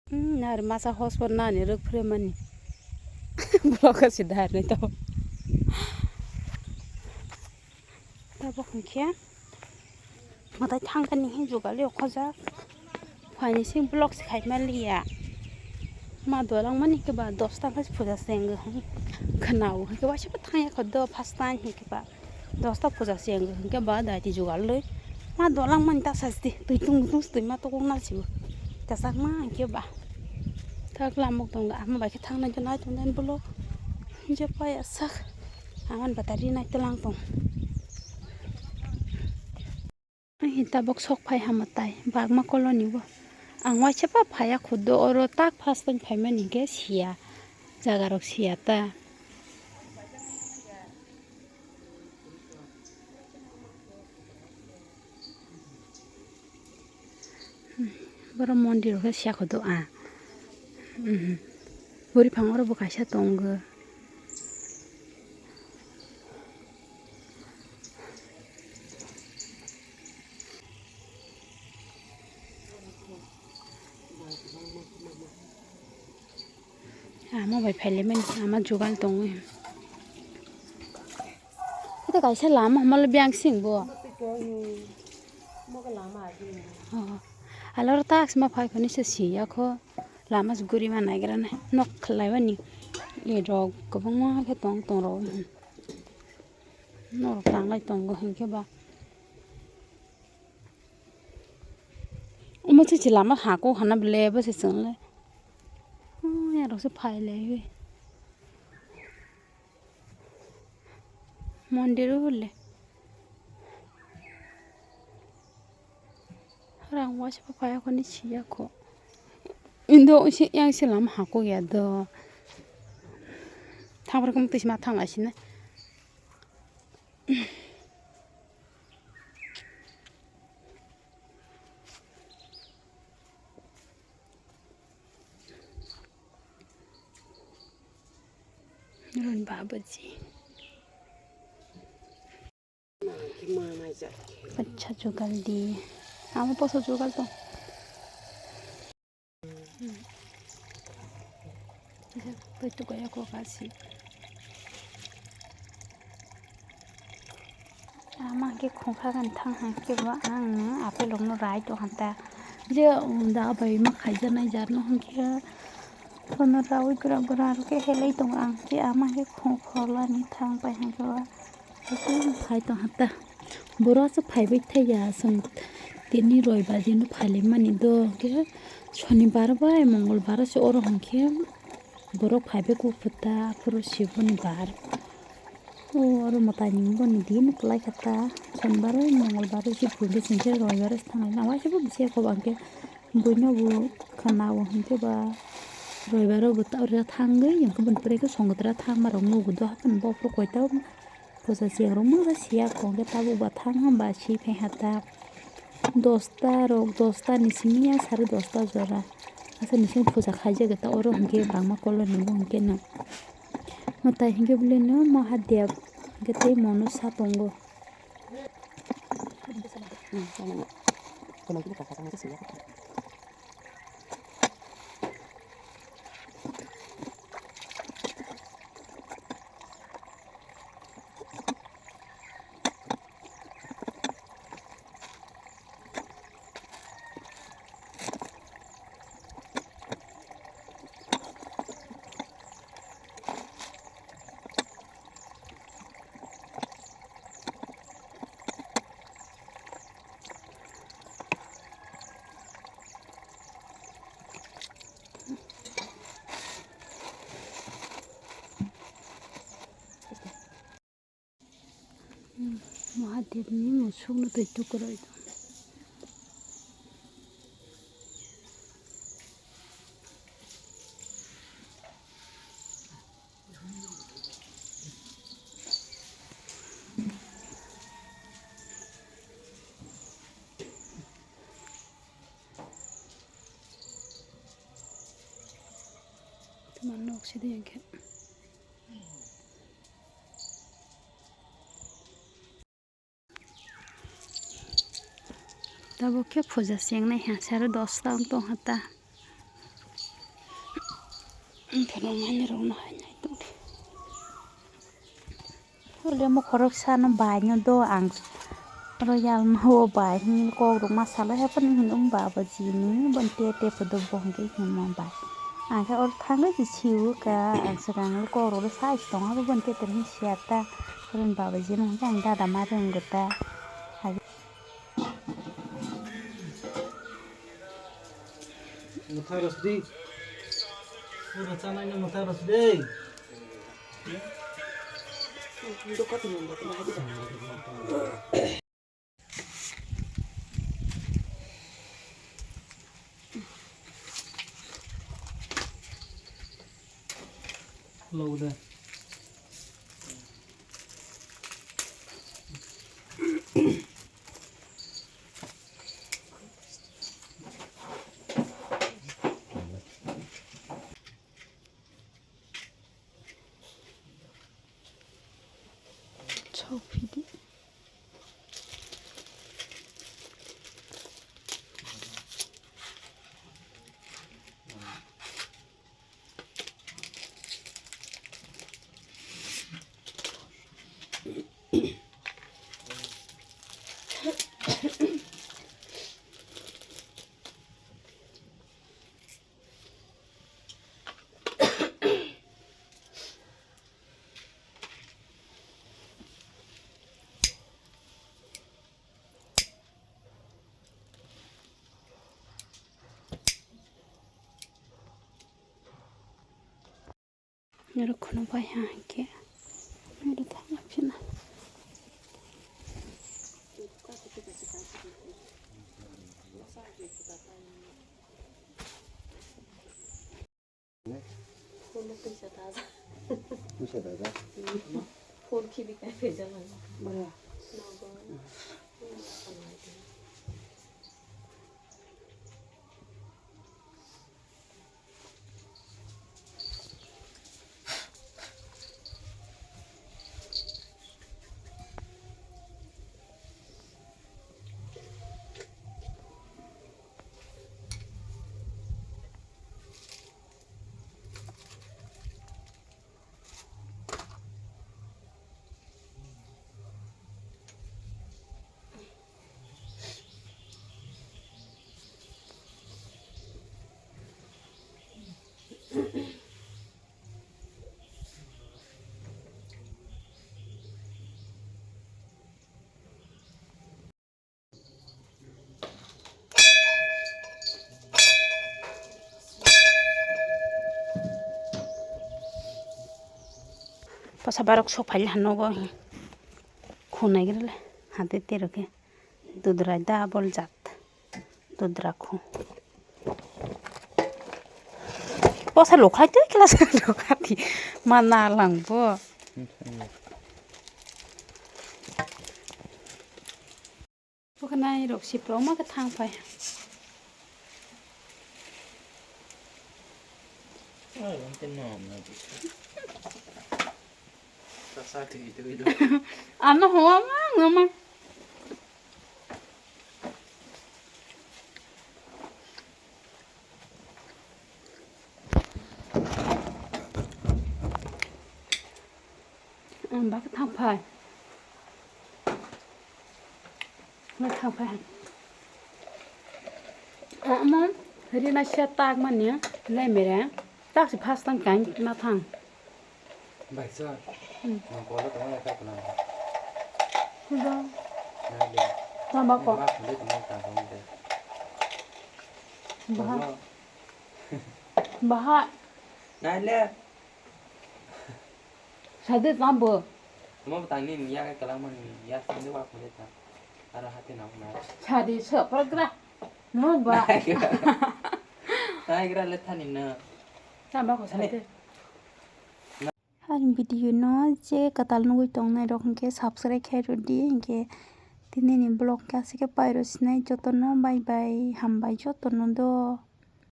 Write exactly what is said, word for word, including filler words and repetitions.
Hmm, nari masa hotspot nani rwk phre mani. Block se dar nai to. Tabok hwnkhe mwtai thangkani hwn jugal o khojak. Phaini sing block se khai manliya. Ma dolang mani khe ba dosta khe puja se wng khwnao hwnkhe waisa bo thangya kho do first time hwnkhe ba. Dosta puja se ang hwnkhe ba daiti jugal le. Ma dolang mani ta sasti twi tung tung twi ma tokong na sibo. Tasakma hwnkhe ba. Tak lamuk tong ama bai khe thang nai nai tong den bolo. Je pai asak. Aman batari nai telang tong. Ai tabok sok phai hama tai bagma colony bo. Ang waisa pa phaya khudo oro tak first time phaimani hwnkhe siya. Jaga rok siya ta. Borok mondir rok khe siya kho do a. Buri phang oro bo kaisa tongo. Ama bai phailaimani ama jugal tongo. Ito kaisa lama hamalo biyang sing bo. Oh. Alor tax ma phai khoni se siya kho. Lama se guri ma naigra nai. Nok khlai bani. E rok kwbangma khe tong tong rok. Norok tanglai tongo hinkhe ba. Omo se lama hako hana bele bo se chwng le. Oh, yarok se phai lai. Mondir o le. Rang waisa pa paya kho ni siya kho. Indo isi yang se lama hako ya do. Thabar kum tisi ma thang lai sina. Ron babaji. Acha jugal di. Amo poso jugal to. Pai tukaya ko kasi. Ama ke khongkha kan thang hai ke ba ang apple rok no rai to hanta. Je da bai ma khaija nai jar no hon ke. Kono rawi gura gura ke helai tong ang ke ama ke khongkha lani thang pai hai ke ba. Hai tong hata. Borok aswk phaibai thaiya, chwng tini roibar dino phailaimani do, hwnkhe sonibar bai mongolbar se oro hwnkhe borok phaibai kuphur ta, aphuru siboni bar. O oro mwtaini boni din kwlai kha ta, sonibar bai mongolbar se phuru de chwngkhe roibar se thanglai na, waisa bo bisi ya kho ba hwnkhe. Buino bo khana o hwnkhe ba roibaro bo ta oro thangwi hwnkhe bini pore khe songotra thangma rok nugo do haphano bophuru koita puja siyang rok mungsa siya kho hwnkhe tabuk ba thang hwnba si phai ha ta dosta rok dosta ni simi ya sare dosta jora asa ni simi puja khaijak ta oro hwnkhe bangma kolor ni bo hwnkhe no mwtai hwnkhe bwlwino Mahadev hwnkhe tei mono sa tongo. Mahadevni musukno twi tukurwi tong. Tuma nok sidi hwnkhe. Tabuk khe puja chengnai ha, sare dosta wng tong ha ta. Wngkhe nwng ani rokno hai nai tongdi. Ole mo khoroksa no bai no do ang royal ma o bai hwnwi kok rok ma salai hai phano hwnwi wng baba jini bo te te phodo bo hwnkhe hwnma bai. Ang khe oro thangwi se siwo ka ang swkang le kok rok le sai se tong ha bo te te hwnwi siya ta. Oro baba jini hwnkhe ang dada ma rwngwi ta. Mwtai rw sidi. Pura chanai no mwtai rw sidi. Hello there. Chopidi. Oro kheno bai ha hinkhe oro thangma phina. Phone no pisa daja. Pisa daja. Phone khibi kai pesa lang. Bra. Nogo. Posa barok sok phai le hano go hi. Khunai gre le hade te rok khe. Dudra double jat. Dudra khu. Posa lokhai te kela se lokhati. Mana lang bo. Bokhanai rok sipro ma khe thang phai. Ano homa ma ngama. Ang bak thang phai. Bak thang phai. Amo rina sia tak mani lai mere tak si first time kain na thang. Bai sa. Hmm. Nang kolo tong ya ka kena. Ba. Nang de. Tama ko. Ba kule tong ka tong de. Baha. Baha. Nai le. Sade tambo. Mo tang ni ni ya ka kalang man ni ya sande wa ko le ta. Ara hati na na. Sade so progra. No ba. Nai gra le thani na. Tamba ko sade. Ani video no je kwtal nugwi tongnai rok hinkhe subscribe khe rwdi hinkhe tini ni vlog khe aswk khe pairo sinai jotono bye bye hambai jotono do.